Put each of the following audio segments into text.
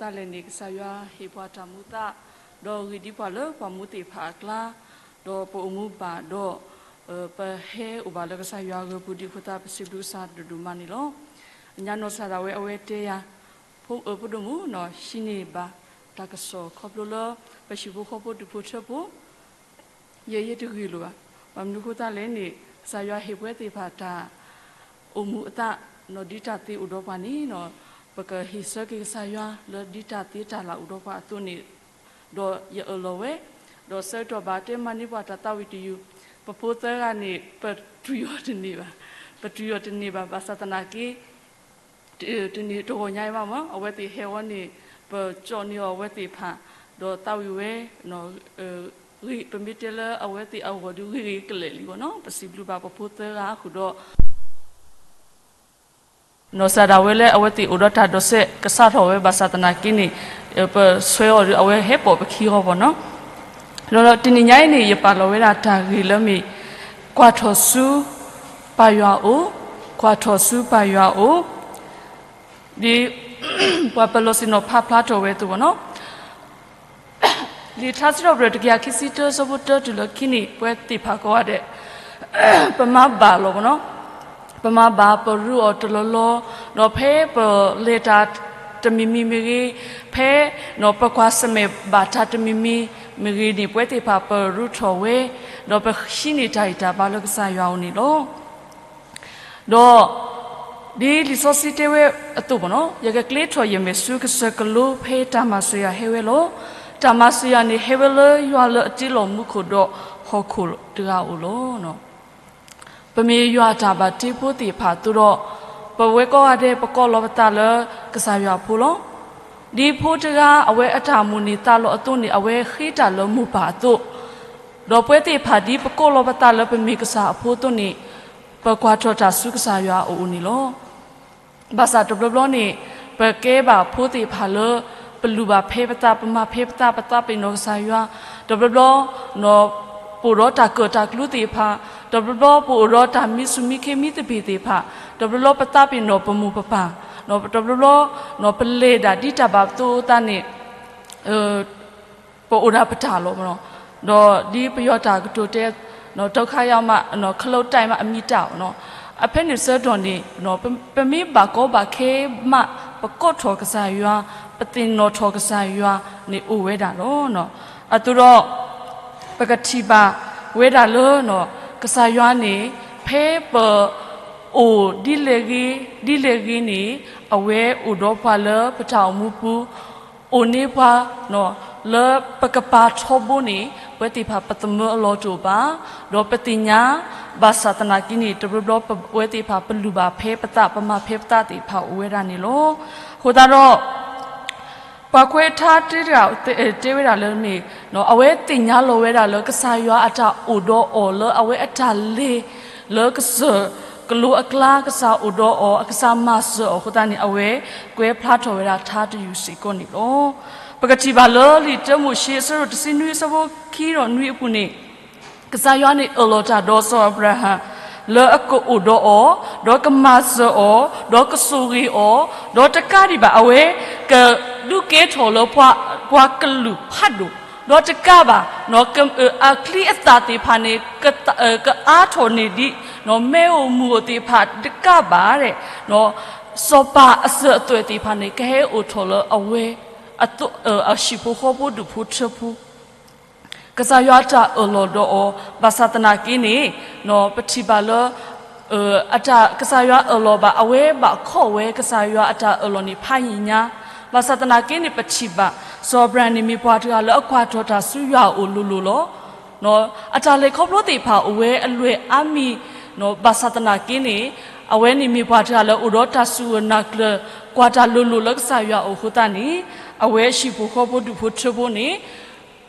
တၢ်လဲၣ်န့ၣ် ကစၢ်ယွၤဟ့ၣ်ပှၤတၢ်မူသး, ဒီးဂ့ၢ်ဒ်ပှၤလၢပှၤမူသ့ၣ်တဖၣ်အကျါ, ဒီးပအိၣ်မူဘၣ်ဒီး ပဟဲအိၣ်ဘၣ်လၢကစၢ်ယွၤအဂၢၤပူၤဒ်အဃိသတး ပစံးဘျုးကစၢ်ယွၤဒိၣ်ဒိၣ်မးန့ၣ်လီၤ. ညါနီၢ်စၢ်ဒၣ်ဝဲအဝဲတဲယၤ, ဖိ ဖိဒိၣ်မုၣ်နီၢ် ဟံးန့ၢ်ဘၣ်တၢ်ကစီၣ်ခီဖျိလၢ ပဟံၣ်ဖိဃီဖိဒူၣ်ဖိထၢဖိ ယဲယဲတဂ့ၢ်လိာ်ဘၣ်. ဘၣ်မနုၤအဃိသတးလဲၣ်န့ၣ် ကစၢ်ယွၤဟ့ၣ်ပဝဲသ့ၣ်တဖၣ်တၢ်အိၣ်မူအသး, နီၢ်ဒ်တၢ်သ့အိၣ်ဒီးပှၤန့ၣ်နီၢ် ပကဟ့ၣ်ဆၢက့ၤကစၢ်ယွၤလၢဒ်တၢ်သ့တၢ်လၢ်အိၣ်ဒီးပှၤအသိးန့ၣ်, ဒီးယအၢၣ်လီၤဝဲ, ဒီးဆၢကတီၢ်ဘၣ်တဲမၤန့ၢ်ပှၤတၢ်သးဝံၣ်တယုၢ်, ပဖိသၢဂၤန့ၣ် ပတုၤအီၤတန့ၢ်ဘၣ်, ပတုၤအီၤတန့ၢ်ဘၣ် ဘၣ်ဆၣ်သနာ်က့ တနံၤတဂီၤညါအံၤဘၣ်မး အဝဲသ့ၣ်ဟဲဝဲန့ၣ် ပကၠီၣ်န့ၢ်အီၤအဝဲသ့ၣ်တဖၣ်, ဒီးသးဝံၣ်ဝဲ, ပမ့ၢ်တဲလၢအဝဲသ့ၣ်အဂီၢ်ဒီးဂ့ၤဂ့ၤကလဲာ်လံမးနီၢ် ပစံးဘျုးဘၣ်ပဖိသၢဂၤဃုာ်ဒီး နီၢ်စၢ်ဒၣ်ဝဲလၢအဝဲသ့ၣ်အိၣ်ဒီးတၢ်ဒိးစဲး ကစးထီၣ်ဝဲဘၣ်ဆၣ်သနာ်က့န့ၣ်, ပဆွဲအီၤဒီးအဝဲဟဲပိာ်ပခံအဂီၢ်မးနီၢ်, ဒီးတနံၤညါအံၤန့ၣ် ယပာ်လီၤဝဲဒၣ်တၢ်ဂ့ၢ်လၢမ့ၢ် ကွၢ်ထီၣ်ဆူပၢ်ယွၤအအိၣ်, ကွၢ်ထီၣ်ဆူပၢ်ယွၤအအိၣ်, ဒ်ပှၤပလီၢ်ဆ့ၣ်နီၤဖးဖျါထီၣ်ဝဲအသိးမးနီၢ် လံာ်ထါစံးထီၣ်ပတြၢၤ တကယၤခံဆံတၢ ဆၢဖိတၢတုၤလၢခံန့ၣ် ပဝဲသ့ၣ်တဖၣ်ကိးဂၤဒဲး ပမၤဘၣ်လီၤမးနီၢ်, ပမၤဘၣ်ပရူးအီၤတလီၢ်လီၢ်, ဒီးဖဲပလဲၤတၢ်တမံၤမံၤမ့ၢ်ဂ့ၤ, ဖဲပကွၢ်ဆၢၣ်မဲာ်ဘၣ်တၢ်တမံၤမံၤမ့ၢ်ဂ့ၤန့ၣ် ပဝဲသ့ၣ်တဖၣ်ပရူးထီၣ်ဝဲ, ဒီးပဟံးန့ၢ်တၢ်ဂံၢ်တၢ်ဘါလၢကစၢ်ယွၤအအိၣ်န့ၣ်လီၤ. ဒီးဒ်လံာ်စီဆှံတဲဝဲအသိးမးနီၢ်, ယကကျ့ထီၣ်ယမဲာ်ဆူကစၢၢ်ကလိဖဲတၢ်မၤစၢၤယၤဟဲဝဲလီၤ. တၢ်မၤစၢၤယၤန့ၣ်ဟဲဝဲလၢယွၤလၢအတ့လီၤမူခိၣ်ဒီးဟီၣ်ခိၣ်တဂၤအအိၣ်လီၤ. ပမ့ၢ်ယွၤအတၢ်ဘၣ်တ့ဖိသ့ၣ်တဖၣ်အသိးဒီး, ပဝဲကိးဂၤဒဲးပကိးလီၤပသးလၢကစၢ်ယွၤအဖိလီၤ. ဒ်ဖိတဂၤအဝဲအတၢ်မိၣ်န့ၢ်သးလီအသိးန့ၣ် အဝဲဃ့တၢ်လၢမိၢ်ပၢ်အသိး, ဒီးပဝဲသ့ၣ်တဖၣ်ဒ်ပကိးလီၤပသးလၢပမ့ၢ်ကစၢ်အဖိအသိးန့ၣ်, ပကွၢ်ထီၣ်တၢ်ဆူကစၢ်ယွၤအအိၣ်န့ၣ်လီၤ. ဘၣ်ဆၣ်တဘျီဘျီန့ၣ်, ပကဲဘၣ်ဖိသ့ၣ်တဖၣ်လၢ ပလူၤဘၣ်ဖဲပသး ပမၤဖဲပသး ပသးပ့ၤနီၣ်ကစၢ်ယွၤ, တဘျီဘျီ ပအိၣ်ဒီးတၢ်ကၢၣ်တၢ်ကျူသ့ၣ်တဖၣ်, တဘျီဘျီပအိၣ်ဒီးတၢ်မံဆူၣ်မံခ့မံသပ့ၤသ့ၣ်တဖၣ်, တဘျီဘျီပသးပ့ၤနီၣ်ပမိၢ်ပပၢ်, တဘျီဘျီ ပလဲၤဒၣ်ဒ်တၢ်ဘၣ်ပသိးအသးန့ၣ် ပအိၣ်ဒၣ်ပတၢ်လီၤမးနီၤ, ဒီးဒ်ပယီၤတၢ်ကတိၤတဲ ဒုက္ခရောက်မှ ခလုတ်တိုက်မှ အမြင့်တတ် နီၤ, အဖဲန့ၣ်ဆၢကတီၢ်န့ၣ် ပမ့ၢ်ဘၣ်ကီဘၣ်ခဲမး ပကိးထီၣ်ကစၢ်ယွၤ, ပသ့ၣ်နီၣ်ထီၣ်ကစၢ်ယွၤန့ၣ်အိၣ်ဝဲဒၣ်လီၤ. အသိးဒီး ပကထံၣ်ဘၣ်ဝဲဒၣ်လၢ ကစၢ်ယွၤန့ၣ် ဖဲပအိၣ်ဒ်လဲၣ်ဂ့ၤ ဒ်လဲၣ်ဂ့ၤန့ၣ် အဝဲအိၣ်ဒီးပှၤလၢပတၢ်အိၣ်မူပူၤ, အိၣ်န့ၢ်ပှၤ လၢပကပၤထီဘိန့ၣ် ပဝဲသ့ၣ်တဖၣ်ပသမၢအလီၢ်တအိၣ်ဘၣ်, ဒီးပသ့ၣ်ညါ ဘၣ်ဆၣ်သနာ်က့န့ၣ် တဘျီဘျီပဝဲသ့ၣ်တဖၣ်ပလူၤဘၣ်ဖဲပသး ပမၤဖဲပသးသ့ၣ်တဖၣ်အိၣ်ဝဲဒၣ်န့ၣ်လီၤ. အဃိသတးဒီး ပှၤကွဲးထါတဲဝဲဒၣ်လၢမ့ၢ် အဝဲသ့ၣ်ညါလီၤဝဲဒၣ်လၢ ကစၢ်ယွၤအတၢ်အိၣ်ဒီးအီၤလၢအဝဲအတၢ်လဲၤ လၢကစၢၢ်ကလိအကျါ ကစၢ်အိၣ်ဒီးအီၤ ကစၢ်မၤစၢၤအီၤအဃိသတးန့ၣ် အဝဲကွဲးဖျါထီၣ်ဝဲဒၣ်ထါတယုၢ်စ့ၢ်ကီးန့ၣ်လီၤ. ပကထံၣ်ဘၣ်လၢလံာ်တၢမိၤၡ့အဆၢဒိၣ်တဆံနွံအဆၢဖိခံဒီးနွံအပူၤန့ၣ် ကစၢ်ယွၤန့ၣ်အၢၣ်လီၤတၢ်ဒီးစီၤအၤဘြၤဟၣ် လၢအကအိၣ်ဒီးအီၤ ဒီးကမၤစၢၤအီၤ ဒီးကဆိၣ်ဂ့ၤအီၤ ဒီးတကးဒံးဘၣ် အဝဲကဒုးကဲထီၣ်လၢပှၤကလုာ်ဖးဒိၣ် ဒီးတကးဘၣ် အချံအသၣ်သ့ၣ်တဖၣ်န့ၣ် ကအါထီၣ်န့ၢ်ဒံး မ့ၣ်အူမုၢ်အူသ့ၣ်တဖၣ်တကးဘၣ် စီၤပၤအစၢၤအသွဲၣ်သ့ၣ်တဖၣ်န့ၣ် ကဟဲအိၣ်ထီၣ်လၢအဝဲ အဟံၣ်ဖိဃီဖိဒူၣ်ဖိထၢဖိ ကစၢ်ယွၤအတၢ်အၢၣ်လီၤဒီးအီၤ ဘၣ်ဆၣ်သနာ်က့န့ၣ် ပထံၣ်ဘၣ်လၢ ကစၢ်ယွၤအၢၣ်လီၤဘၣ် အဝဲဘၣ်ခီၣ်ဝဲကစၢ်ယွၤအတၢ်အၢၣ်လီၤန့ၣ်ဖးယံာ်ညါ, ဘၣ်ဆၣ်သနာ်က့န့ၣ် ပထံၣ်ဘၣ် စီၤအၤဘြၤဟၣ်န့ၣ်မ့ၢ်ပှၤတဂၤလၢအကွၢ်ထီၣ်တၢ်ဆူယွၤအအိၣ်လိၤလိၤလီၤ. အတၢ်လဲၤခီဖျိသ့ၣ်တဖၣ်အိၣ်ဝဲအလွဲၢ်အါမံၤ ဘၣ်ဆၣ်သနာ်က့န့ၣ် အဝဲန့ၣ်မ့ၢ်ပှၤတဂၤလၢအိၣ်ဒီးတၢ်စူၢ်ဂၢၢ်နာ်ကျၢၤ ကွၢ်တၢ်လိၤလိၤလၢကစၢ်ယွၤအအိၣ်အဃိသတးန့ၣ် အဝဲဟံၣ်ဖိဃီဖိဒူၣ်ဖိထၢဖိန့ၣ်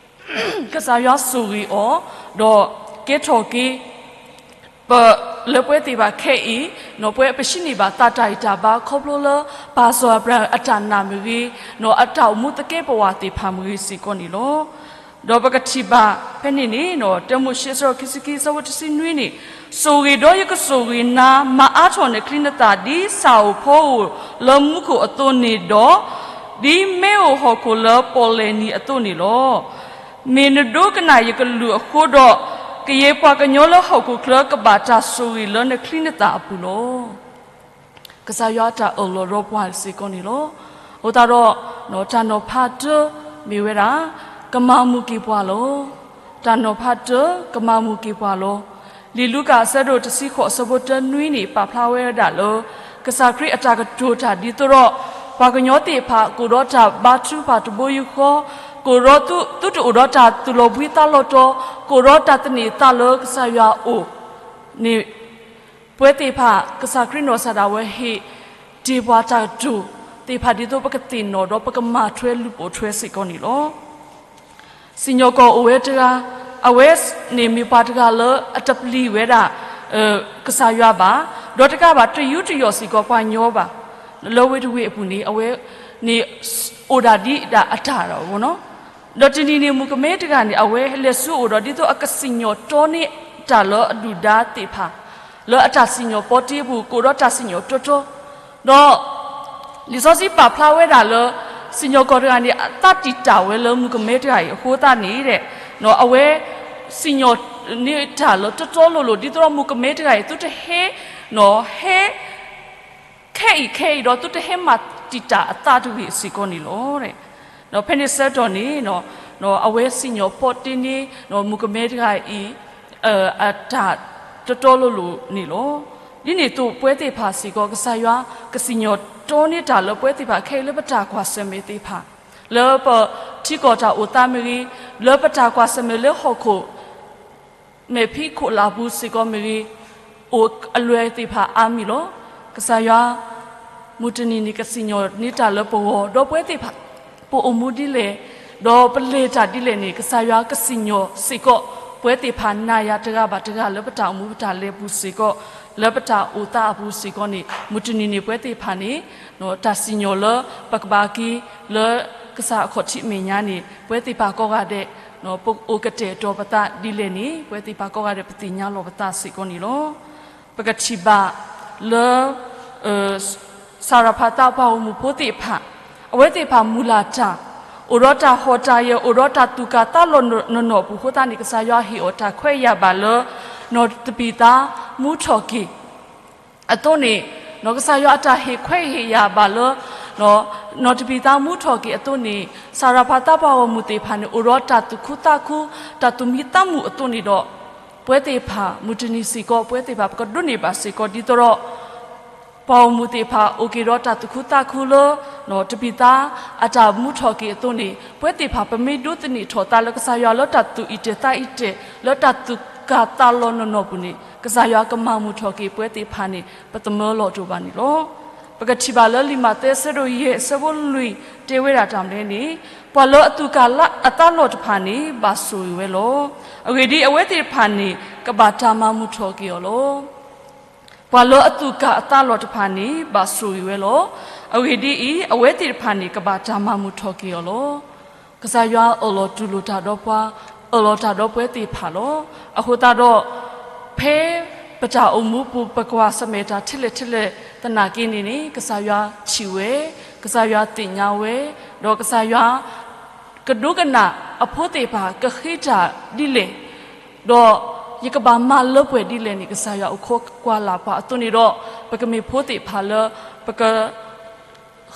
ကစၢ်ယွၤဆိၣ်ဂ့ၤအီၤ ဒီးကဲထီၣ်က့ၤ ပလၢပှဲၤသ့ၣ်တဖၣ်ခဲအံၤ ပဝဲပဟံးန့ၢ်ဘၣ်သးတၢ်ဂံၢ်တၢ်ဘါခီဖျိလၢ ပၢ်စီၤအၤဘြၤဟၣ်အတၢ်နာ်မ့ၢ်ဂ့ၤ အတၢ်အိၣ်မူသကဲးပဝးသ့ၣ်တဖၣ်မ့ၢ်ဂ့ၤစ့ၢ်ကီးန့ၣ်လီၤ. ဒီးပကထံၣ်ဘၣ်ဖဲန့ၣ်န့ၣ် တၢမိၤၡ့အဆၢခံဆံခံအဆၢဖိတဆံနွံန့ၣ် ဆိၣ်ဂ့ၤဒီးယကဆိၣ်ဂ့ၤနၤ မၤအါထီၣ်နချံနသၣ်ဒ်ဆၣ်ဧိၤဖီဧိၤလၢမူခိၣ်အသိးန့ၣ်ဒီး ဒ်မ့ၣ်အူဟီၣ်ခိၣ်လၢပီၣ်လဲၣ်နံၤအသိးန့ၣ်လီၤ. မ့ၢ်နဒိကနၣ်ယကလုၢ်အဃိဒီး, ကယဲၢ်ပှၤကညီလၢဟီၣ်ခိၣ်ချၢကဘၣ်တၢ်ဆိၣ်ဂ့ၤလၢနချံနသၣ်အပူၤလီၤ. ကစၢ်ယွၤတၢ်အၢၣ်လီၤဒီးပှၤစ့ၢ်ကီးန့ၣ်လီၤ. အဃိသတးဒီး, တၢ်နီၤဖးတၢမ့ၢ်ဝဲဒၣ်, ကမၤမုာ်က့ၤပှၤလီၤ. တၢ်နီၤဖးတၢ ကမၤမုာ်က့ၤပှၤလီၤ. လံာ်လူၤကၣ်အဆၢဒိၣ်တဆံဃိးအဆၢဖိတၢနွံန့ၣ် ပာ်ဖျါဝဲဒၣ်လၢ ကစၢ်ခရံာ်အတၢ်ကတိၤတၢ်ဒ်သိးဒီး, ပှၤကညီသ့ၣ်တဖၣ် ကအိၣ်ဒီးတၢ်ဘါထုကဖၣ်တဘိယူၢ်ဃီ, ကအိၣ်ဒီးသုတအိၣ်ဒီးတၢ်သူၣ်လီၤဘှံးသးလီၤတီၤ, ကအိၣ်ဒီးတၢ်သန့ၤသးလၢကစၢ်ယွၤအအိၣ်န့ၣ် ပဝဲသ့ၣ်တဖၣ် ကစၢ်ခရံာ်နီၢ်ကစၢ်ဒၣ်ဝဲဟ့ၣ်တ့ၢ်ပှၤတၢ်ကတိၤသ့ၣ်တဖၣ်ဒ်သိးပကသ့ၣ်နီၣ်ဒီးပကမၤထွဲလူၤပိာ်ထွဲစ့ၢ်ကီးန့ၣ်လီၤ. စံၣ်ညီၣ်ကွီၢ်အိၣ်ဝဲတဂၤ, အဝဲန့ၣ်မ့ၢ်ပှၤတဂၤလၢအတပျံၤဝဲဒၣ် ကစၢ်ယွၤဘၣ်, ဒီးတကးဘၣ်တယူးတယီၣ်စ့ၢ်ကီးပှၤကညီဘၣ်. လၢဝ့ၢ်တဝ့ၢ်အပူၤန့ၣ် အဝဲန့ၣ်အိၣ်ဒၣ်ဒ်ဒၣ်အတၢ်လီၤ. ဒီးတနံၤန့ၣ် မုၣ်ကမဲတဂၤန့ၣ် အဝဲလဲၤဆူအအိၣ်ဒီးဒ်သိးအကစံၣ်ညီၣ်တီန့ၢ်တၢ်လၢအဒုၣ်ဒါသ့ၣ်တဖၣ် လၢအတၢ်စံၣ်ညီၣ်ပီတ့အပူၤ ကအိၣ်ဒီးတၢ်စံၣ်ညီၣ်တီတီ, ဒီးလံာ်စီဆှံပာ်ဖျါဝဲဒၣ်လၢ စံၣ်ညီၣ်ကွီၢ်တဂၤန့ၣ် အသးတံာ်တာ်ဝဲလၢမုၣ်ကမဲတဂၤအံၤအဃိသတးန့ၣ်, အဝဲစံၣ်ညီၣ်န့ၢ်တၢ်လၢတီတီလိၤလိၤ ဒ်သိးဒီးမုၣ်ကမဲတဂၤအံၤ သုတဟဲ, ဟဲ ခဲအံၤခဲအံၤဒီးသုတဟဲမၤတံာ်တာ်အသးတဂ့ၤစ့ၢ်ကီးန့ၣ်လီၤ. ဖဲန့ၣ်ဆၢကတီၢ်န့ၣ် အဝဲစံၣ်ညီၣ်ပီတ့န့ၢ် မုၣ်ကမဲတဂၤအံၤ အတၢ်တီတီလိၤလိၤန့ၣ်လီၤ. ဒ်န့ၣ်အသိးပဝဲသ့ၣ်တဖၣ်စ့ၢ်ကီး ကစၢ်ယွၤကစံၣ်ညီၣ်တီန့ၢ်တၢ်လၢပဝဲသ့ၣ်တဖၣ်ခဲအံၤလၢပတၢ်ကွၢ်ဆၢၣ်မဲာ်သ့ၣ်တဖၣ်, လၢပထံကီၢ်တၢ်အိၣ်သးမ့ၢ်ဂ့ၤ, လၢပတၢ်ကွၢ်ဆၢၣ်မဲာ်လၢဟီၣ်ခိၣ် မဲာ်ဖံးခိၣ်လၢ်ပူၤစ့ၢ်ကီးမ့ၢ်ဂ့ၤ, အိၣ်အလွဲၢ်သ့ၣ်တဖၣ်အါမံၤလီၤ. ကစၢ်ယွၤ မုၢ်တနံၤန့ၣ် ကစံၣ်ညီၣ်န့ၢ်တၢ်လၢပဂီၢ်, ဒီးပဝဲသ့ၣ်တဖၣ် ပအိၣ်မူဒ်လဲၣ်, ဒီးပလဲၤတၢ်ဒ်လဲၣ်န့ၣ် ကစၢ်ယွၤကစံၣ်ညီၣ်စ့ၢ်ကီး ပဝဲသ့ၣ်တဖၣ်နၤယၤတဂၤဘၣ်တဂၤလၢပတၢ်အိၣ်မူပတၢ်လဲၤပူၤစ့ၢ်ကီး, လၢပတၢ်အိၣ်သးအပူၤစ့ၢ်ကီးန့ၣ် မုၢ်တနံၤန့ၣ် ပဝဲသ့ၣ်တဖၣ်န့ၣ် တၢ်စံၣ်ညီၣ်လၢပကဘၣ်က့ၤလၢကစၢ်အခီၣ်ထံးအမဲာ်ညါန့ၣ် ပဝဲသ့ၣ်တဖၣ်ကိးဂၤဒဲး ပအိၣ်ကတဲာ်ကတီၤပသးဒ်လဲၣ်န့ၣ် ပဝဲသ့ၣ်တဖၣ်ကိးဂၤဒဲး ပသ့ၣ်ညါလီၤပသးစ့ၢ်ကီးန့ၣ်လီၤ. ပကထံၣ်ဘၣ်လၢ စၤရဖၤသးပှၤဂီၢ်မုၢ်ဖိသ့ၣ်တဖၣ်, အဝဲသ့ၣ်တဖၣ်မုၢ်လၢ်တၢ်, အိၣ်ဒီးတၢ်ဟီၣ်တၢ်ယၢၤ အိၣ်ဒီးတၢ်သူၣ်ကၢ်သးလီၤနီၢ်နီၢ်ပူၤအဃိသတးန့ၣ် ကစၢ်ယွၤဟ့ၣ်အီၤတၢ်ခွဲးယာ်ဘၣ်လၢ နီၢ်တပံၤသးမူထီၣ်က့ၤ အသိးန့ၣ်, ကစၢ်ယွၤအတၢ်ဟ့ၣ်ခွဲးဟ့ၣ်ယာ်ဘၣ်လၢ နီၢ်တပံၤသးမူထီၣ်က့ၤအသိးန့ၣ် စၤရဖၤသးပှၤဂီၢ်မုၢ်သ့ၣ်တဖၣ်န့ၣ် အိၣ်ဒီးတၢ်သူၣ်ခုသးခု, တၢ်သူၣ်မံသးမုာ်အသိးန့ၣ်ဒီး, ပဝဲသ့ၣ်တဖၣ် မုၢ်တနံၤစ့ၢ်ကီး ပဝဲသ့ၣ်တဖၣ် ပကဒိးန့ၢ်ဘၣ်စ့ၢ်ကီးဒ်သိးဒီး ပှၤဂီၢ်မုၢ်သ့ၣ်တဖၣ် အိၣ်က့ၤဒီးတၢ်သူၣ်ခုသးခုလၢ နီၢ်တပံၤသးအတၢ်မူထီၣ်က့ၤအသိးန့ၣ် ပဝဲသ့ၣ်တဖၣ် ပမ့ၢ်ဒိးသန့ၤထီၣ်သးလၢကစၢ်ယွၤလၢတၢ်သူၣ်အံၣ်တဲာ်သးအံၣ်တဲာ် လၢတၢ်သူၣ်ကၢ်သးလီၤနီၢ်နီၢ်ပူၤန့ၣ် ကစၢ်ယွၤကမၤမုာ်ထီၣ်က့ၤပဝဲသ့ၣ်တဖၣ်န့ၣ် ပသမၢလီၤတအိၣ်ဘၣ်န့ၣ်လီၤ. ပကထံၣ်ဘၣ်လၢလံာ်မးသဲအဆၢဒိၣ်ယဲၢ်အဆၢဖိလွံၢ်တဲဝဲဒၣ်တၢ်မနုၤလဲၣ်န့ၣ်, ပှၤလၢအသူၣ်ကၢ်အသးလီၢ်တဖၣ်န့ၣ် ဘၣ်ဆိၣ်ဂ့ၤဝဲလီၤ. အဂ့ၢ်ဒ်အံၤ, အဝဲသ့ၣ်တဖၣ်န့ၣ် ကဘၣ်တၢ်မၤမုာ်ထီၣ်က့ၤအီၤလီၤ. ပှၤလၢအသူၣ်ကၢ်အသးလီၢ်တဖၣ်န့ၣ် ဘၣ်ဆိၣ်ဂ့ၤဝဲလီၤ. အဂ့ၢ်ဒ်အံၤ, အဝဲသ့ၣ်တဖၣ်န့ၣ် ကဘၣ်တၢ်မၤမုာ်ထီၣ်က့ၤအီၤလီၤ. ကစၢ်ယွၤအၢၣ်လီၤတူၢ်လိာ်တၢ်ဒီးပှၤ, အၢၣ်လီၤတၢ်ဒီးပဝဲသ့ၣ်တဖၣ်လီၤ. အဃိသတးဒီး, ဖဲပတၢ်အိၣ်မူပူၤ ပကွၢ်ဆၢၣ်မဲာ်တၢ်ထဲလဲၣ်ထဲလဲၣ်သနာ်က့န့ၣ်န့ၣ် ကစၢ်ယွၤထံၣ်ဝဲ, ကစၢ်ယွၤသ့ၣ်ညါဝဲ, ဒီးကစၢ်ယွၤ ကဒိကနၣ်အဖိသ့ၣ်တဖၣ် ကဃ့တၢ်ဒ်လဲၣ်, ဒီးယကဘၣ်မၤလၢပှဲၤဒ်လဲၣ်န့ၣ် ကစၢ်ယွၤအိၣ်ခိးကွၢ်လၢ်ပှၤအသိးန့ၣ်ဒီး, ပကမ့ၢ်ဖိသ့ၣ်တဖၣ်လၢ ပက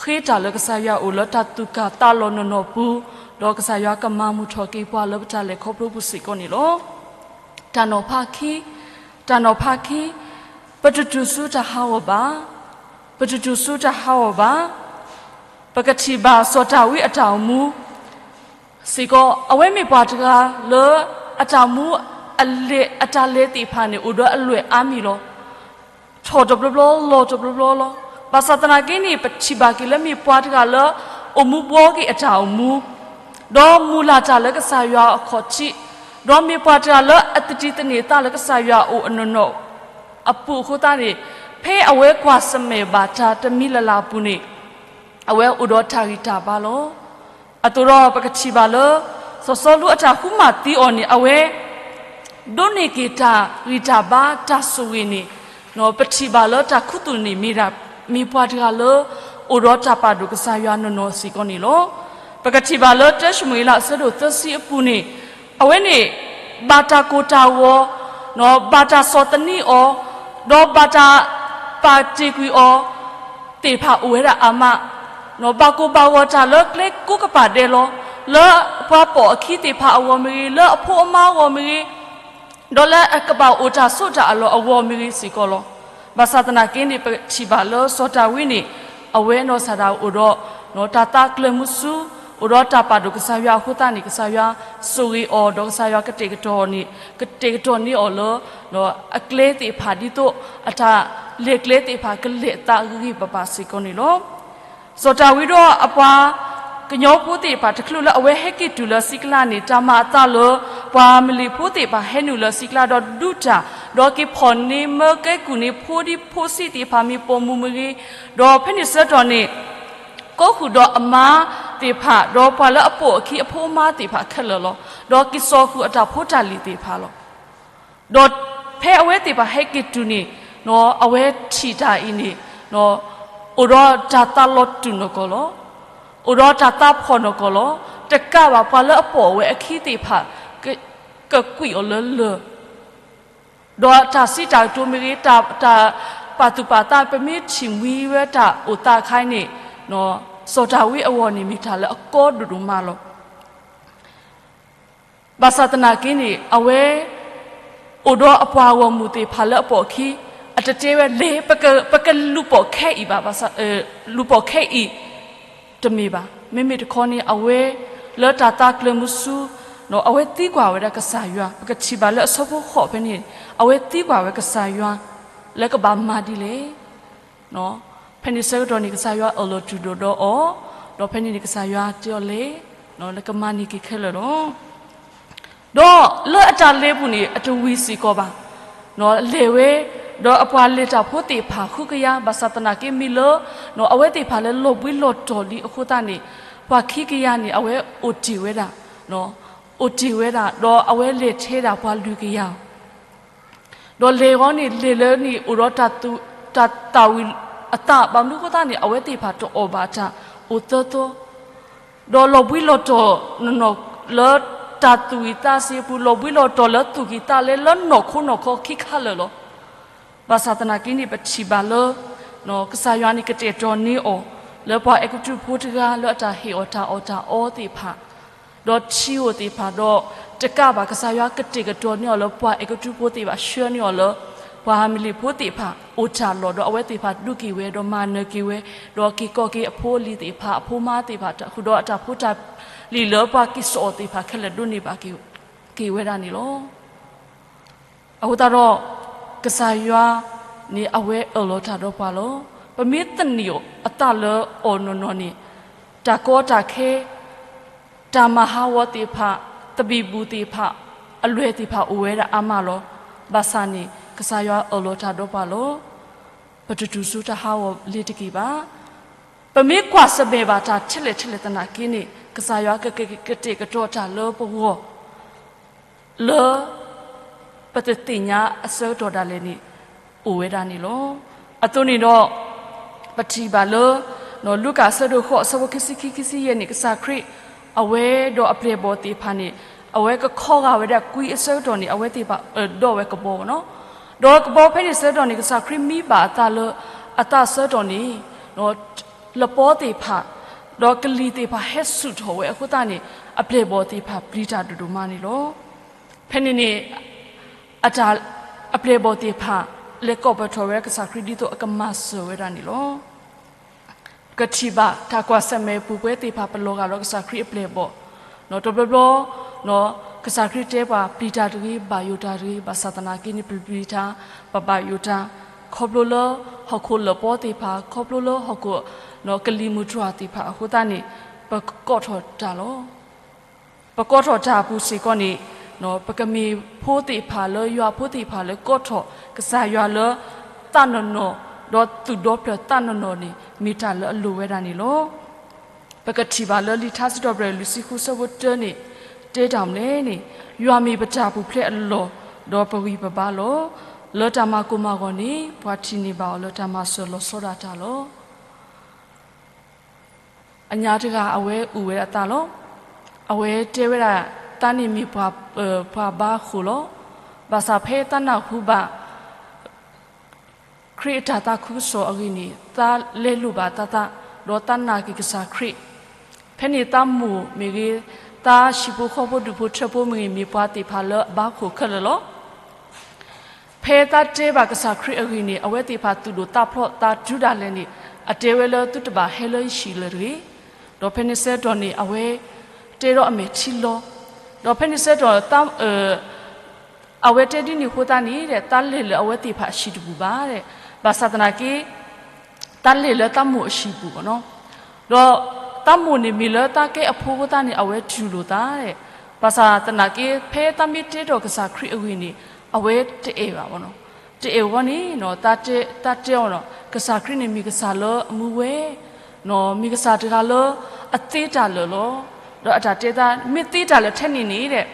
ဃ့တၢ်လၢကစၢ်ယွၤအိၣ်လၢတၢ်သူၣ်ကၢ်သးလီၤနီၢ်နီၢ်ပူၤ, ဒီးကစၢ်ယွၤကမၤမုာ်ထီၣ်က့ၤပှၤလၢပတၢ်လဲၤခီဖျိပူၤစ့ၢ်ကီးန့ၣ်လီၤ. တၢ်နီၤဖးခံ, တၢ်နီၤဖးခံ, ပတတုၤဆူတၢ်ဟးဂီၤဘၣ်, ပတတုၤဆူတၢ်ဟးဂီၤဘၣ်. ပကထံၣ်ဘၣ်စီၤဒၤဝံးအတၢ်အိၣ်မူ စ့ၢ်ကီး အဝဲမ့ၢ်ပှၤတဂၤလၢအတၢ်မူ အလဲၤ အတၢ်လဲၤသ့ၣ်တဖၣ်န့ၣ် အိၣ်ဒီးအလွဲၢ်အါမံၤလီၤ. ထီၣ်တဘျီဘျီ လီၤတဘျီဘျီလီၤ. ဘၣ်ဆၣ်သနာ်က့န့ၣ် ပထံၣ်ဘၣ်က့ၤလၢမ့ၢ်ပှၤတဂၤလၢ အိၣ်မူဘှီက့ၤအတၢ်အိၣ်မူ, ဒီးမုၢ်လၢ်တၢ်လၢကစၢ်ယွၤအခီၣ်ထံး, ဒီးမ့ၢ်ပှၤတဂၤလၢအတတံၤသန့ၤသးလၢကစၢ်ယွၤအအိၣ်အနီၢ်နီၢ်အပူၤအဃိသတးန့ၣ်, ဖဲအဝဲကွၢ်ဆၢၣ်မဲာ်ဘၣ်တၢ်တမံၤလၢ်လၢ်အပူၤန့ၣ် အဝဲအိၣ်ဒီးတၢ်ဂံၢ်တၢ်ဘါလီၤ. အသိးဒီးပကထံၣ်ဘၣ်လၢ စီၤစီလူးအတၢ်ဃုမၤသံအီၤန့ၣ် အဝဲ ဒိးန့ၢ်က့ၤတၢ်ဂံၢ်တၢ်ဘါတၢ်ဆိၣ်ဂ့ၤန့ၣ်, ပထံၣ်ဘၣ်လၢတၢ်ခူသူၣ်န့ၣ် မ့ၢ်ဒၣ် မ့ၢ်ပှၤတဂၤလၢ အိၣ်ဒီးတၢ်ပာ်ဒိၣ်ကစၢ်ယွၤနီၢ်နီၢ်စ့ၢ်ကီးန့ၣ်လီၤ. ပကထံၣ်ဘၣ်လၢတၢၡမူၤအ့လးအဆၢဒိၣ်သၢဆံအပူၤန့ၣ်, အဝဲန့ၣ် ဘၣ်တၢ်ကိၢ်တၢ်ဂီၤ, ဘၣ်တၢ်ဆီၣ်သနံးအီၤ, ဒီးဘၣ်တၢ်ပာ်တ့ၢ်ကွံာ်အီၤသ့ၣ်တဖၣ်အိၣ်ဝဲဒၣ်အါမး, ဘၣ်ကိၢ်ဘၣ်ဂီၤတၢ်လၢကျဲကိးကပၤဒဲးလီၤ, လၢပှၤပိာ်အခံသ့ၣ်တဖၣ်အဂီၢ်မ့ၢ်ဂ့ၤ, လၢအဖိအမါအဂီၢ်မ့ၢ်ဂ့ၤ, ဒီးလၢအကဘၣ်အိၣ်တၢ်ဆိးတၢ်အလီၢ်အဂီၢ်မ့ၢ်ဂ့ၤစ့ၢ်ကီးလီၤ. ဘၣ်ဆၣ်သနာ်က့န့ၣ် ပထံၣ်ဘၣ်လၢစီၤဒၤဝံးန့ၣ် အဝဲနီၢ်ကစၢ်ဒၣ်ဝဲအိၣ်ဒီး တၢ်သးကျၢၤမုဆူ, အိၣ်ဒီးတၢ်ပာ်ဒိၣ်ကစၢ်ယွၤအဃိသတးန့ၣ် ကစၢ်ယွၤဆိၣ်ဂ့ၤအီၤ ဒီးကစၢ်ယွၤကတဲာ်ကတီၤန့ၣ်, ကတဲာ်ကတီၤန့ၢ်အီၤလၢ အကျဲသ့ၣ်တဖၣ်ဒ်သိး အတၢ်လဲၤကျဲသ့ၣ်တဖၣ်ကလဲၤအသးဂ့ၤဂ့ၤဘၣ်ဘၣ်စ့ၢ်ကီးန့ၣ်လီၤ. စီၤဒၤဝံးဒီးအပှၤကညီဖိသ့ၣ်တဖၣ် တချုးလၢအဝဲဟဲက့ၤတုၤလၢစံးကလၢန့ၣ် တၢ်မၤအသးလၢ ပှၤမလ့ၣ်ဖိသ့ၣ်တဖၣ်ဟဲနုာ်လၢစံးကလၢဒီးဒုးတၢ်, ဒီးက့ၤဖီၣ်န့ၢ်မၢကဲကုၢ်န့ၣ် ဖိဒံဖိဆံးသ့ၣ်တဖၣ်မ့ၢ်ပိာ်မုၣ်မ့ၢ်ဂ့ၤ, ဒီးဖဲန့ၣ်ဆၢကတီၢ်န့ၣ် ကိးဃုာ်ဒီးအမါသ့ၣ်တဖၣ် ဒီးပှၤလၢအပိာ်အခံအဖိအမါသ့ၣ်တဖၣ်ခဲလၢာ်လီၤ. ဒီးက့ၤစိာ်ဃုာ်အတၢ်ဖိတၢ်လံၤသ့ၣ်တဖၣ်လီၤ. ဒီးဖဲအဝဲသ့ၣ်တဖၣ်ဟဲက့ၤတုၤန့ၣ် အဝဲထံၣ်တၢ်အံၤန့ၣ် အိၣ်ဒီးတၢ်သးလီၤတူာ်နီၢ်ကီၢ်လီၤ. အိၣ်ဒီးတၢ်သးဖှီၣ်နီၢ်ကီၢ်လီၤ. တကးဘၣ်ပှၤလၢအပိာ်ဝဲအခံသ့ၣ်တဖၣ် ကကွံာ်အီၤလၢလၢၢ်, ဒီးတၢ်စံးတၢ်ကတိၤမ့ၢ်ဂ့ၤ, တၢ် တၢ်ပာ်သူၣ်ပာ်သး ပမ့ၢ်ထံၣ်မှံဝဲတၢ်အိၣ်သးအခါန့ၣ် စီၤဒၤဝံးအဂီၢ်န့ၣ်မ့ၢ်တၢ်လၢအကီဒိၣ်ဒိၣ်မးလီၤ. ဘၣ်ဆၣ်သနာ်က့န့ၣ် အဝဲ အိၣ်ဒီးအပှၤဂီၢ်မုၢ်သ့ၣ်တဖၣ်လၢအပိာ်အခံ အတတဲဝဲလဲၤ ပက ပကလူၤပိာ်ခဲအံၤဘၣ်, လူၤပိာ်ခဲအံၤ တမ့ၢ်ဘၣ်. မ့မ့ၢ်တခီန့ၣ် အဝဲလၢတၢ်သးကျၢၤမုဆူ အဝဲသံကွၢ်ဝဲဒၣ်ကစၢ်ယွၤ, ပကထံၣ်ဘၣ်လၢအဆၢဖိဃိးဖဲန့ၣ် အဝဲသံကွၢ်ဝဲကစၢ်ယွၤ လၢကဘၣ်မၤဒ်လဲၣ် ဖဲန့ၣ်ဆၢကတီၢ်န့ၣ် ကစၢ်ယွၤအၢၣ်လီၤတူၢ်ဒိၣ်ဒီးအီၤ, ဒီးဖဲန့ၣ်န့ၣ် ကစၢ်ယွၤတဲအီၤလဲၤ လၢကမၤန့ၢ်က့ၤခဲလၢာ်လီၤ. ဒီးလၢအတၢ်လဲၤပူၤန့ၣ် အတဝံၤစ့ၢ်ကီးဘၣ်. လဲၤဝဲ ဒီးအပှၤလဲၤတၢ်ဖိသ့ၣ်တဖၣ်ဃုကယၤ ဘၣ်ဆၣ်သနာ်က့မ့ၢ်လၢ အဝဲသ့ၣ်တဖၣ်လၢလီၤဘှံးလီၤတီၤလံအဃိသတးန့ၣ် ပှၤခံကယၤန့ၣ် အဝဲအိၣ်တ့ၢ်ဝဲဒၣ်, အိၣ်တ့ၢ်ဝဲဒၣ် ဒီးအဝဲလဲၤထဲဒၣ်ပှၤလွံၢ်ကယၤ ဒီးလဲၤဂီၤန့ၣ် လဲၤလၢန့ၣ် အိၣ်ဒီးတၢ်သူၣ် တၢ်သၣ်ဝံၤအသး ဘၣ်မနုၤအဃိသတးန့ၣ် အဝဲသ့ၣ်တဖၣ်တအီၣ်ဘၣ်တၢ်အိၣ်သၢသီ, ဒီးလီၤဘှံးလီၤတီၤနီၢ်နီၢ်လၢတၢ်သူၣ်ဝံၤသးဆံးအပူၤ လီၤဘှံးလီၤတီၤလၢသူၣ်ကံၢ်သးလဲလၢနီၢ်ခိနီၢ်ခီခံခါလၢာ်လီၤ. ဘၣ်ဆၣ်သနာ်က့န့ၣ် ပထံၣ်ဘၣ်လၢ ကစၢ်ယွၤန့ၣ်ကတဲာ်ကတီၤန့ၢ်အီၤ လၢပှၤအဲၤကူပတူးဖိတဂၤလၢအတၢ်ဟ့ၣ်အီၤတၢ်အီၣ်တၢ်အီသ့ၣ်တဖၣ် ဒီးထံဧိၤသ့ၣ်တဖၣ်ဒီး တကးဘၣ်ကစၢ်ယွၤကတဲာ်ကတီၤန့ၢ်အီၤလၢပှၤအဲၤကူပတူးဖိသ့ၣ်တဖၣ် ဆှၢန့ၢ်အီၤလၢ ပှၤမလ့ၣ်ဖိသ့ၣ်တဖၣ် အိၣ်တၢ်လီၢ် ဒီးအဝဲသ့ၣ်တဖၣ်ဒုးက့ၤဝဲ ဒီးမၤနၢၤက့ၤဝဲ ဒီးက့ၤကိးက့ၤအဖိအလံၤသ့ၣ်တဖၣ် အဖိမါသ့ၣ်တဖၣ် ဃုာ်ဒီးအတၢ်ဖိတၢ်လံၤလၢပှၤက့ၤစိာ်အီၤသ့ၣ်တဖၣ်ခဲလၢာ်ဒိးန့ၢ်ဘၣ်က့ၤဝဲဒၣ်န့ၣ်လီၤ. အဃိသတးဒီး ကစၢ်ယွၤန့ၣ် အဝဲအၢၣ်လီၤတၢ်ဒီးပှၤလီၤ. ပမ့ၢ်သန့ၤအသးလၢအီၤနီၢ်နီၢ်န့ၣ် တၢ်ကီတၢ်ခဲ တၢ်မၤဟးဂီၤသ့ၣ်တဖၣ် သဘံၣ်ဘုၣ်သ့ၣ်တဖၣ် အလွဲၢ်သ့ၣ်တဖၣ်အိၣ်ဝဲဒၣ်အါမးလီၤ. ဘၣ်ဆၣ်န့ၣ် ကစၢ်ယွၤအၢၣ်လီၤတၢ်ဒီးပှၤလီၤ. ပတတူၢ်ဆူတၢ်ဟးဂီၤလ့ၤတက့ၢ်ဘၣ်. ပမ့ၢ်ကွၢ်ဆၢၣ်မဲာ်ဘၣ်တၢ်ထဲလဲၣ်ထဲလဲၣ်သနာ်က့န့ၣ် ကစၢ်ယွၤကကကတဲာ်ကတီၤတၢ်လၢပဂီၢ် လၢ ပတသ့ၣ်ညါအဆၢကတီၢ်ဒၣ်လဲာ်န့ၣ် အိၣ်ဝဲဒၣ်န့ၣ်လီၤ. အသိးန့ၣ်ဒီး ပထံၣ်ဘၣ်လၢ လူၤကၣ်အဆၢဒိၣ်ဃိး အဆၢဖိခံဆံခံ ခံဆံယဲၢ်န့ၣ် ကစၢ်ခရံာ် အဝဲဒီးအပျဲၢ်အဘီၣ်သ့ၣ်တဖၣ်န့ၣ် အဝဲကခီဂာ်ဝဲဒၣ်ကွံအဆၢကတီၢ်န့ၣ် အဝဲသ့ၣ်တဖၣ်အၢၣ်ဒီးဝဲကဘီနီၤ. ဒီးကဘီဖဲန့ၣ်ဆၢကတီၢ်န့ၣ် ကစၢ်ခရံာ်မံဘၣ်အသးလၢ အသးဆၢကတီၢ်န့ၣ် လပီသ့ၣ်တဖၣ် ဒီးကလံၤသ့ၣ်တဖၣ်ဟဲဆူၣ်ထီၣ်ဝဲအဃိသတးန့ၣ် အပျဲၢ်အဘီၣ်သ့ၣ်တဖၣ်ပျံၤတၢ်ဒိၣ်ဒိၣ်မးန့ၣ်လီၤ. ဖဲန့ၣ်န့ၣ် အတၢ် အပျဲၢ်အဘီၣ်သ့ၣ်တဖၣ် လဲၤကိးပထီၣ်ဝဲကစၢ်ခရံာ်ဒ်သိးအကမၤစၢၤဝဲဒၣ်န့ၣ်လီၤ. ပကထံၣ်ဘၣ်တၢ်ကွၢ်ဆၢၣ်မဲာ်ပူၤပှဲၤသ့ၣ်တဖၣ် ပလီၤဂာ်ဒီးကစၢ်ခရံာ်အပျဲၢ်အဘီၣ် ဒီးတဘျီဘျီ ကစၢ်ခရံာ်တဲပှၤ ပျံၤတၢ်တဂ့ၤ ဘၣ်ယိၣ်တၢ်တဂ့ၤ ဘၣ်ဆၣ်သနာ်က့န့ၣ် ပပျံၤတၢ် ပဘၣ်ယိၣ်တၢ် ခီဖျိလၢဟီၣ်ခိၣ်လပီသ့ၣ်တဖၣ် ခီဖျိလၢဟီၣ်ခိၣ် ကလံၤမုၢ်တြီၢ်သ့ၣ်တဖၣ်အဃိသတးန့ၣ် ပကကိးထီၣ်တၢ်လီၤ. ပကိးထီၣ်တၢ်အပူၤစ့ၢ်ကီးန့ၣ် ပကမ့ၢ်ဖိသ့ၣ်တဖၣ်လၢယွၤဖိသ့ၣ်တဖၣ်လၢကိးထီၣ်ကစၢ်ယွၤလၢသးနီၢ်နီၢ် ဒီးသူၣ်ဒီဖျၢၣ်သးနီၢ်နီၢ်န့ၣ် မ့ၢ်တၢ်လၢအလိၣ်ဝဲဒၣ်န့ၣ်လီၤ. ပကထံၣ်ဘၣ်လၢလံာ်ထါစံးထီၣ်ပတြၢၤလွံၢ်ဆံဃုဆၢဖိတၢန့ၣ် တဲတၢ်မနုၤလဲၣ်န့ၣ် ယွၤမ့ၢ်ပတၢ်ပူၤဖျဲးအလီၢ် ဒီးပဂံၢ်ပဘါလီၤ. လၢတၢ်မၤကိၢ်မၤဂီၤန့ၣ် ပှၤထံၣ်န့ၢ်ဘၣ်အီၤလၢတၢ်မၤစၢၤလီၤဆီဒၣ်တၢ်လီၤ. အညါတဂၤအဝဲအိၣ်ဝဲဒၣ်သးလီၤ. အဝဲတဲဝဲဒၣ် သးန့ၣ်မ့ၢ်ပှၤ ပှၤဘါဃိာ်လီၤ. ဘၣ်ဆၣ်ဖဲသးနၢ်ဟူဘၣ် ခရံာ်အတၢ်သးခုကစီၣ်အဂ့ၢ်န့ၣ် သးလဲလိာ်ဘၣ်သးသး, ဒီးသးနာ်က့ၤကစၢ်ခရံာ်. ဖဲန့ၣ်သးမိၢ်မ့ၢ်ဂ့ၤ, သးဟံၣ်ဖိဃီဖိဒူၣ်ဖိထၢဖိမ့ၢ်ဂ့ၤ မ့ၢ်ပှၤသ့ၣ်တဖၣ်လၢအဘါဃိာ်ခဲလၢာ်လီၤ. ဖဲသးတဲဘၣ်ကစၢ်ခရံာ်အဂ့ၢ်န့ၣ် အဝဲသ့ၣ်တဖၣ်သူၣ်ဒိၣ်သးဖျိးသးတုၤဒၣ်လဲာ်န့ၣ် အတဲဝဲလၢသုတဘၣ်ဟဲလၢယဟံၣ်လၢၤတဂ့ၤ. ဒီးဖဲန့ၣ်ဆၢကတီၢ်န့ၣ် အဝဲတဲဒီးအမဲာ်ထံလီၤ. ဒီးဖဲန့ၣ်ဆၢကတီၢ် အဝဲတဲဒ်န့ၣ်အဃိသတးန့ၣ် တၢ်လဲၤလၢအဝဲသ့ၣ်တဖၣ်အဟံၣ်တဘူၣ်ဘၣ်. ဘၣ်ဆၣ်သနာ်က့ တၢ်လဲၤလၢသးမိၢ်အဟံၣ်ပူၤဘၣ်နီၤ. ဒီးသးမိၢ်န့ၣ်မ့ၢ်လၢတၢ်ကဲအဖိအဃိသတးန့ၣ် အဝဲတူၢ်လိာ်သး. ဘၣ်ဆၣ်သနာ်က့ ဖဲတၢ်မ့ၢ်တဲဒီးကစၢ်ခရံာ်အဂ့ၢ်န့ၣ် အဝဲတအဲၣ်ဘၣ်ဘၣ်နီၤ. တအဲၣ်ဝဲန့ၣ် တၢ်တဲအီၤနီၤ ကစၢ်ခရံာ်န့ၣ်မ့ၢ်ကစၢ်လၢအမူဝဲ, မ့ၢ်ကစၢ်တဂၤလၢအသ့တၢ်လၢာ်လီၤ. ဒီးအတၢ်တဲသး မ့ၢ်သ့တၢ်လၢာ်ထဲန့ၣ်န့ၣ်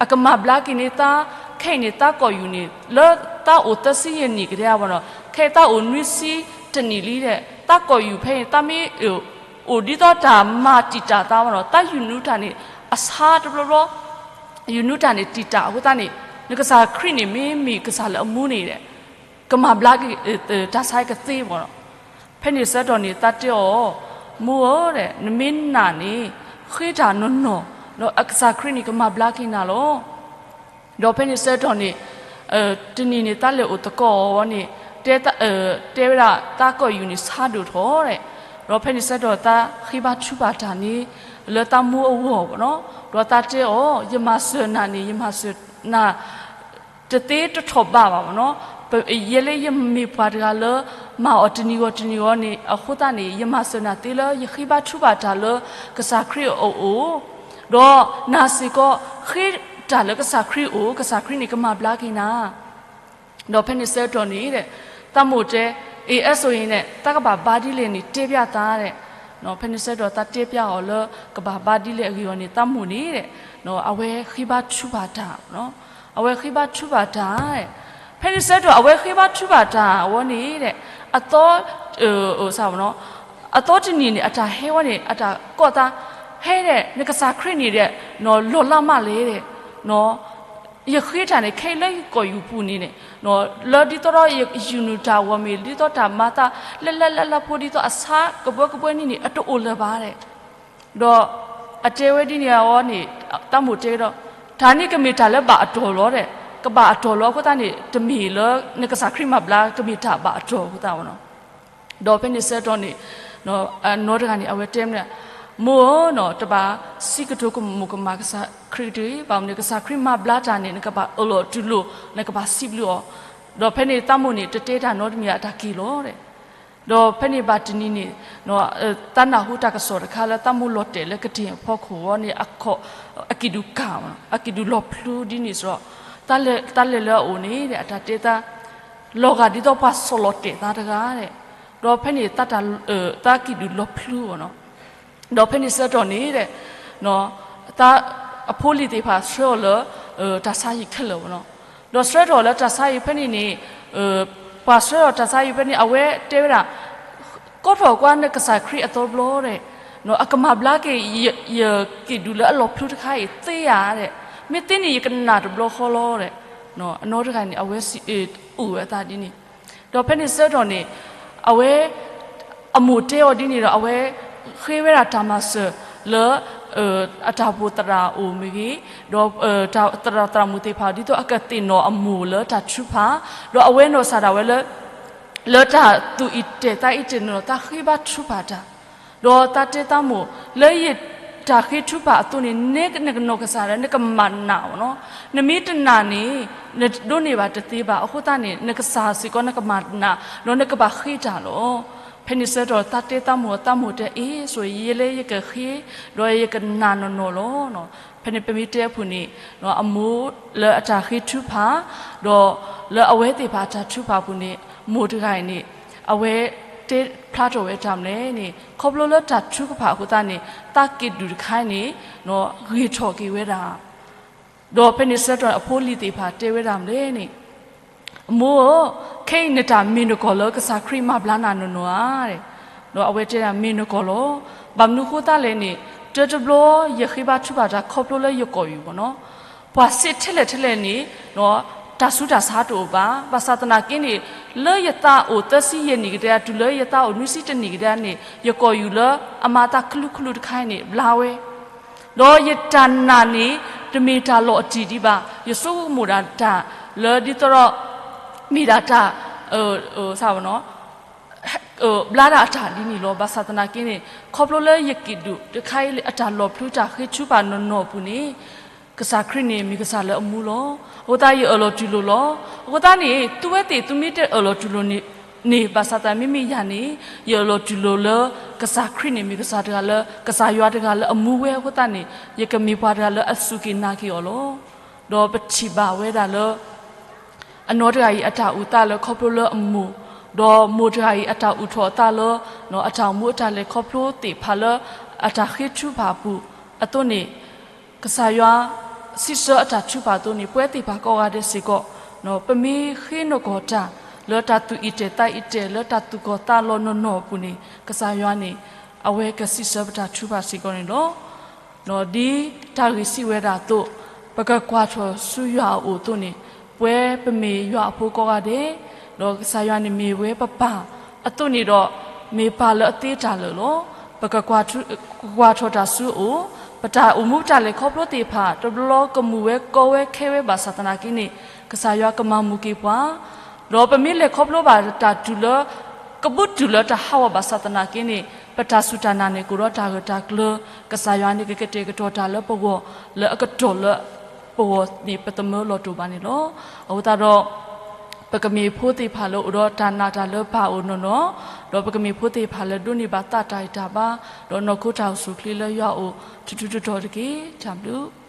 အကမၤဘျါက့ၤန့ၢ်သး, ခဲအံၤန့ၣ် သးကီၢ်ယူၢ်န့ၣ် လၢသးအိၣ်သၢဆံယဲၢ်နံၣ်ကဒဲဘၣ်နီၤ, ခဲအံၤသးအိၣ်နွံဆံတနံၣ်လံဒီး သးကီၢ်ယူၢ်ဖဲန့ၣ် တၢ်မ့ၢ်အိၣ်ဒ်သိးတၢ်မၤတံာ်တာ်သးဘၣ်နီၤ, သးယူၢ်နုာ်တၢ်န့ၣ် အဆါတဘျီဘျီ ယူၢ်နုာ်တၢ်န့ၣ်တံာ်တာ်အဃိသတးန့ၣ် နကစၢ်ခရံာ်န့ၣ် မ့မ့ၢ်ကစၢ်လၢအမူန့ၣ်ဒီး ကမၤဘျါက့ၤ တၢ်ဆါကသ့ဘၣ်နီၤ. ဖဲန့ၣ်ဆၢကတီၢ်န့ၣ် သးတဲအီၤ, မိၢ်ဧၢ, နမ့ၢ်နာ်န့ၣ် ဃ့တၢ်နီၢ်နီၢ်, ဒီးအကစၢ်ခရံာ်န့ၣ် ကမၤဘျါက့ၤနၤလီၤ. ဒီးဖဲန့ၣ်ဆၢကတီၢ်န့ၣ် တနံၤန့ၣ် သးလဲၤအိၣ်သကိးအီၤန့ၣ် တဲ တဲဝဲဒၣ် သးကီၢ်ယူၢ်န့ၣ် ဆါဒိၣ်ထီၣ်ဒီး, ဒီးဖဲန့ၣ်ဆၢကတီၢ် သးဃ့ဘါထုကဖၣ်တၢ်န့ၣ် လၢသးမိၢ်အဂီၢ်ဘၣ်နီၤ. ဒီးသးတဲအီၤ, ယမၤစၢၤနၤန့ၣ် ယမၤစၢၤနၤ တသ့တထီၣ်ဘးဘၣ်ဘၣ်နီၤ. ယဲလၢယမ့ၢ်ပှၤတဂၤလၢ မၤအီၤတနံၤဂီၤတနံၤဂီၤန့ၣ် အဃိသတးန့ၣ် ယမၤစၢၤနၤသ့လၢ ယဃ့ဘါထုကဖၣ်တၢ်လၢကစၢ်ခရံာ်အအိၣ်, ဒီးနၤစ့ၢ်ကီး ဃ့တၢ်လၢကစၢ်ခရံာ်အအိၣ်, ကစၢ်ခရံာ်န့ၣ် ကမၤဘျါက့ၤနၤ. ဒီးဖဲန့ၣ်ဆၢကတီၢ်န့ၣ်ဒီး သးမိၢ်တဲ, အ့ အဲၣ်စိအ့န့ၣ် သးကဘၣ်ဘါဒ်လဲၣ်န့ၣ် တဲပျးသးဒီး, ဖဲန့ၣ်ဆၢကတီၢ် သးတဲပျးအီၤလၢ ကဘၣ်ဘါဒ်လဲၣ်အဂ့ၢ်အီၤန့ၣ် သးမိၢ်န့ၣ်ဒီး အဝဲဃ့ဘါထုကဖၣ်တၢ်, အဝဲဃ့ဘါထုကဖၣ်တၢ်, ဖဲန့ၣ်ဆၢကတီၢ် အဝဲဃ့ဘါထုကဖၣ်တၢ်အဝဲန့ၣ်ဒီး အသီ အသီတနံၤန့ၣ် အတၢ်ဟဲဝဲန့ၣ် အတၢ်ကိးသး, ဟဲဒီး နကစၢ်ခရံာ်န့ၣ်ဒီး လီၤလးမးလဲၣ်ဒီး ယဃ့တၢ်န့ၣ် ခဲအံၤလၢယကီၢ်ယူၢ်ပူၤန့ၣ်န့ၣ် လၢဒ်သိးဒီးယယူၢ်နုာ်တၢ်အဂီၢ်မ့ၢ် ဒ်သိးတၢ်မၤသး လၢလၢလၢလၢဖိဒ်သိးအဆါကဘှဲကဘှဲန့ၣ်န့ၣ် အတအိၣ်လၢၤဘၣ်ဒီး, ဒီးအတဲဝဲဒ်န့ၣ်အီၤန့ၣ် သးမိၢ်တဲဒီး, တၢ်န့ၣ်ကမ့ၢ်တၢ်လၢဘၣ်အတီၢ်လီၤဒီး, ကဘၣ်အတီၢ်လီၤအဃိသတးန့ၣ် တမ့ၢ်လၢနကစၢ်ခရံာ်မၤဘျါ ကမ့ၢ်တၢ်ဘၣ်အတီၢ်အဃိသတးနီၤ. ဒီးဖဲန့ၣ်ဆၢကတီၢ်န့ၣ် နီၢ်တဂၤန့ၣ် အဝဲတဲမ့ၢ်, မိၢ်ဧၢ, တဘၣ်စံးကတိၤကမူးကမၣ်ကစၢ်ခရံာ်တဂ့ၤ, ဘၣ်မနုၤ ကစၢ်ခရံာ်မၤဘျါတၢ်န့ၣ် နကဘၣ်အၢၣ်လီၤတူၢ်လိာ် နကဘၣ်စံးဘျုးအီၤ. ဒီးဖဲန့ၣ်သးမိၢ်န့ၣ် တတဲတၢ်နီတမံၤ အတၢ်က့ၤလီၤဒီး, ဒီးဖဲန့ၣ်ဘၣ်တနံၤန့ၣ် သးနၢ်ဟူတၢ်ကစီၣ်တခါလၢသးမိၢ်လီၤတဲာ်လၢကတ့ၢ်အဖီခိၣ်အဂီၢ်န့ၣ် အခိၣ် အကံၣ်ဒူၣ်ကၢ်, အကံၣ်ဒူၣ်လီၤဖျူဒ်န့ၣ်စ့ၢ်, သးလဲၤလၢအအိၣ်န့ၣ်ဒီး အတၢ်တဲသး လီၤဂာ်ဒ်သိးပှၤဆီၣ်လီၤတဲာ်သးတဂၤဒီး, ဒီးဖဲန့ၣ် သးကံၣ်ဒူၣ်လီၤဖျူအီၤနီၤ. ဒီးဖဲန့ၣ်ဆၢကတီၢ်န့ၣ်ဒီး အဖိအလံၤသ့ၣ်တဖၣ်ဆှၢအီၤလၢ တၢ်ဆါဟံၣ်ခဲလၢာ်ဘၣ်နီၤ. ဒီးဆှၢထီၣ်လၢတၢ်ဆါဟံၣ်ဖဲန့ၣ်န့ၣ် ပှၤဆှၢထီၣ်တၢ်ဆါဟံၣ်ဖဲန့ၣ် အဝဲတဲဝဲဒၣ် ကိးထီၣ်ကွၢ်နကစၢ်ခရံာ်အသီတဘျီဒီး အကမၤဘျါက့ၤ ယကံၣ်ဒူၣ်လၢအလီၤဖျူတခါအံၤသ့ဧါဒီး, မ့ၢ်သ့န့ၣ် ယကနာ်တဘျီဃီလီၤဒီး, အနီၢ်တဂၤန့ၣ် အဝဲစံး အိၣ်ဝဲအသးဒ်န့ၣ်. ဒီးဖဲန့ၣ်ဆၢကတီၢ်န့ၣ် အဝဲ အမိၢ်တဲအီၤဒ်န့ၣ်ဒီး အဝဲဃ့ဝဲဒၣ်တၢ်မၤစၢၤလၢ အတၢ်အိၣ်ဖှိၣ်သရၣ်အိၣ်မ့ၢ်ဂ့ၤ, ဒီးသရၣ်သရၣ်မုၣ်သ့ၣ်တဖၣ် ဒ်သိးအကသ့ၣ်နီၣ်အမိၢ်လၢတၢ်ထုကဖၣ်, ဒီးအဝဲနီၢ်ကစၢ်ဒၣ်ဝဲလၢ လၢတၢ်သူၣ်အံၣ်တဲာ်သးအံၣ်တဲာ်န့ၣ်ဒီး သးဃ့ဘါထုကဖၣ်တၢ်, ဒီးသးတဲသးမိၢ် လၢယတၢ်ဃ့ထုကဖၣ်အသိးန့ၣ် နကနီၢ်ကစၢ်ဒီး နကမၤနာ်အီၤနီၤ. နမ့ၢ်တနာ်န့ၣ် နဒိးန့ၢ်ဘၣ်တသ့ဘၣ်. အဃိသတးန့ၣ် နကစၢ်စ့ၢ်ကီးနကမၤနာ် ဒီးနကဘၣ်ဃ့တၢ်လီၤ. ဖဲန့ၣ်ဆၢကတီၢ် သးတဲသးမိၢ် သးမိၢ်တဲ အ့ ဆိၣ်ယဲလၢယကဃ့ ဒီးယကနာ်နီၢ်နီၢ်လီၤ. ဖဲန့ၣ်ပမ့ၢ်တဲအပူၤန့ၣ် အမိၢ်လၢအတၢ်ဃ့ထုကဖၣ် ဒီးလၢအဝဲသ့ၣ်တဖၣ်အတၢ်ထုကဖၣ်အပူၤန့ၣ် မိၢ်တဂၤအံၤန့ၣ် အဝဲတဲဖျါထီၣ်ဝဲတၢ်မနုၤလဲၣ်န့ၣ် ခီဖျိလၢတၢ်ထုကဖၣ်အဃိသတးန့ၣ် သးကံၣ်ဒူၣ်တခါအံၤန့ၣ် ဂ့ၤထီၣ်က့ၤဝဲဒၣ် ဒီးဖဲန့ၣ်ဆၢကတီၢ်အဖိအလံၤသ့ၣ်တဖၣ်တဲဝဲဒၣ်မနုၤလဲၣ်န့ၣ်, အမိၢ်ဧၢ, ခဲအံၤနတၢ်မ့ၢ်နကီၢ်လၢကစၢ်ခရံာ်မၤဘျါနၤနီၢ်နီၢ်ဧါဒီး, ဒီးအဝဲတဲဒၣ်မ့ၢ်နကိာ်လီၤ. ဘၣ်မနုၤဃိသတးလဲၣ်န့ၣ် တၢတဘျီယဃ့ဘါထုကဖၣ်တၢ်ခီဖျိလၢယကိာ်ယူၤဘၣ်နီၤ. ပှၤစံးထဲလဲၣ်ထဲလဲၣ်န့ၣ် တၢ်ဆူးတၢ်ဆါတအိၣ်ဘၣ်. ဘၣ်ဆၣ်သနာ်က့န့ၣ် လၢယသးအိၣ်သၢဆံယဲၢ်နံၣ်ကဒါ တုၤလၢယသးအိၣ်နွံဆံတနံၣ်ကဒါန့ၣ် ယကိာ်ယူၤလၢအမၤသးကလုာ်ကလုာ်တခါအံၤန့ၣ် ဘျါဝဲ ဒီးယတၢ်နာ်န့ၣ် တမ့ၢ်တၢ်လီၤအတံၢ်ဒံးဘၣ်. ယဆိကမိၣ်ဒၣ်တၢ်လၢဒ်သိးဒီး မ့ၢ်ဒၣ်တၢ် ဘျါဒၣ်အတၢ်ဒ်န့ၣ်လီၤ. ဘၣ်ဆၣ်သနာ်က့န့ၣ် ခီဖျိလၢယကံၣ်ဒုၣ်တခါအံၤလၢအတၢ်လီၤဖျူတၢ်ဃ့ထုကဖၣ်နီၢ်နီၢ်အပူၤန့ၣ် ကစၢ်ခရံာ်န့ၣ်မ့ၢ်ကစၢ်လၢအမူလီၤ. အဃိသတးယအၢၣ်လီၤတူၢ်လိာ်လီၤ. အဃိသတးန့ၣ် သုဝဲသ့ၣ်သုမ့ၢ်တအၢၣ်လီၤတူၢ်လိာ်န့ၣ် ဘၣ်ဆၣ်သနာ်က့မ့မ့ၢ်ယၤန့ၣ် ယအၢၣ်လီၤတူၢ်လိာ်လၢ ကစၢ်ခရံာ်န့ၣ်မ့ၢ်ကစၢ်တဂၤလၢ ကစၢ်ယွၤတဂၤလၢအမူဝဲအဃိသတးန့ၣ် ယကမ့ၢ်ပှၤတဂၤလၢအစူၢ်က့ၤနာ်က့ၤအီၤလီၤ. ဒီးပထံၣ်ဘၣ်ဝဲဒၣ်လၢ အနီၢ်တဂၤအံၤအတၢ်အိၣ်သးလၢခီဖျိလၢအမိၢ်, ဒီးမိၢ်တဂၤအံၤအတၢ်အိၣ်ထီၣ်အသးလၢ အတၢ်အိၣ်မူအတၢ်လဲၤခီဖျိသ့ၣ်တဖၣ်လၢ အတၢ်ဃ့ထုကဖၣ်အပူၤအသိးန့ၣ် ကစၢ်ယွၤစံးဆၢအတၢ်ထုကဖၣ်အသိးန့ၣ် ပဝဲသ့ၣ်တဖၣ်ကိးဂၤဒဲးစ့ၢ်ကီး ပမ့ၢ်ဃ့နီၢ်ကီၢ်တၢ် လၢတၢ်သူၣ်အံၣ်တဲာ်သးအံၣ်တဲာ် လၢတၢ်သူၣ်ကီၢ်သးလီၤနီၢ်နီၢ်အပူၤန့ၣ် ကစၢ်ယွၤန့ၣ် အဝဲကစံးဆၢပတၢ်ထုကဖၣ်စ့ၢ်ကီးန့ၣ်လီၤ. ဒ်တၢ်ဂ့ၢ်စံးဝဲဒၣ်အသိး ပကကွၢ်ထီၣ်ဆူယွၤအအိၣ်အသိးန့ၣ် ပဝဲပမ့ၢ်ယွၤအဖိကိးဂၤဒဲး ဒီးကစၢ်ယွၤန့ၣ်မ့ၢ်ဝဲပပၢ်အသိးန့ၣ်ဒီး မ့ၢ်ပၢ်လၢအသ့တၢ်လၢာ်လီၤ. ပကကွၢ်ထီၣ်တၢ်ဆူအအိၣ်, ပတၢ်အိၣ်မူပတၢ်လဲၤခီဖျိသ့ၣ်တဖၣ် တဘျီကမူၤဝဲကီဝဲခဲဝဲဘၣ်ဆၣ်သနာ်က့န့ၣ် ကစၢ်ယွၤကမၤမုာ်က့ၤပှၤ ဒီးပမ့ၢ်လဲၤခီဖျိဘၣ်တၢ်တုၤလၢ ကဘူးတုၤလၢတၢ်ဟးဂီၤဘၣ်ဆၣ်သနာ်က့န့ၣ် ပတၢ်စူၢ်တၢ်နာ်န့ၣ် ကအိၣ်ဒီးတၢ်ဂၢၢ်တၢ်ကျၢၤ ကစၢ်ယွၤန့ၣ်ကကတဲာ်ကတီၤတၢ်လၢပဂီၢ် လၢအကတီၢ်လၢပဂီၢ်န့ၣ် ပသမၢလီၤတိာ်ဘၣ်န့ၣ်လီၤ. အဃိသတးဒီး ပကမ့ၢ်ဖိသ့ၣ်တဖၣ်လၢအိၣ်ဒီးတၢ်နာ်တၢ်လၢပၢ်အအိၣ်နီၢ်နီၢ်, ဒီးပကမ့ၢ်ဖိသ့ၣ်တဖၣ်လၢဒိးန့ၢ်ဘၣ်သးတၢ်ဂံၢ်တၢ်ဘါ, ဒီးနီၢ်ခိတၢ်အိၣ်ဆူၣ်အိၣ်ချ့လၢယွၤအအိၣ် ထူးထူးတီၤတီၤတက့ၢ်. တၢ်ဘျုး